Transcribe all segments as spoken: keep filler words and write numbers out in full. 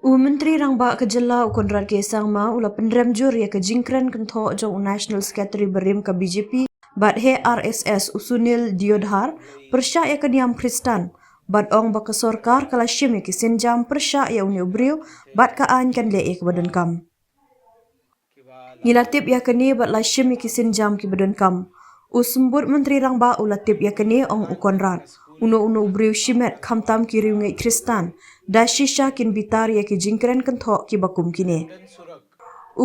U Myntri Rangbah ka jylla u Conrad K Sangma u la pynrem jur ïa ka jingkren kynthoh jong u National Secretary barim ka B J P bad he R S S u Sunil Deodhar pyrshah ïa ka niam Khristan bad ong ba ka sorkar ka la shim ïa ki sienjam pyrshah ïa une u briew bad ka aiñ kan leh ïa kaba donkam. Ngi la tip ïa kane bad la shim ïa ki sienjam kiba donkam. U Symbud Myntri Rangbah u la tip ïa kane, ong u Conrad. Uno uno u briew shimet khamtam ki riewngeit Khristan da shisha kin bitar ïa ki jingkren kynthoh kiba kum kine.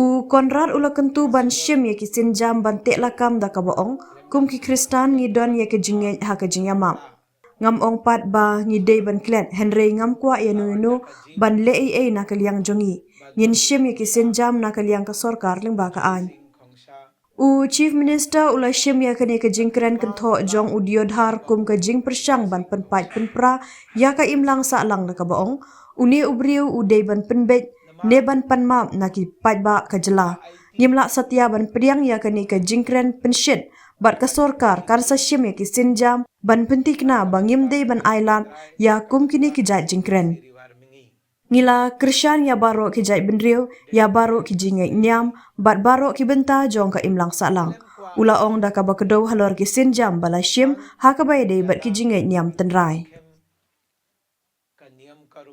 U Conrad u la kyntu ban shim ïa ki sienjam ban teh lakam da kaba ong, kum ki Khristan ngi don ïa ki jingngeit ha ka jingïamap. Ngam ong pat ba ngi dei ban klet, hynrei ngam kwah ïa no ïa no ban leh ei ei na ka liang jong ngi. Ngin shim ïa ki sienjam na ka liang ka sorkar lyngba ka aiñ. U Chief Minister u la shim ïa kane ka jingkren kynthoh jong u Deodhar kum ka jingpyrshang ban pynpait pynpra ïa ka imlang sahlang da kaba ong, une u briew u dei ban pynbeit ne ban pan map na ki paidbah ka jylla. Ngim lah satia ban pdiang ïa kane ka jingkren pynshit bad ka sorkar kan sa shim ïa ki sienjam ban pynthikna ba ngim dei ban ailad ïa kum kine ki jait jingkren. Ngi la kyrshan ïa baroh ki jait bynriew, ïa baroh ki jingngeit niam bad baroh ki bynta jong ka imlang sahlang, u la ong da kaba kdew halor ki sienjam ba la shim ha kaba ïadei bad ki jingngeit niam tynrai.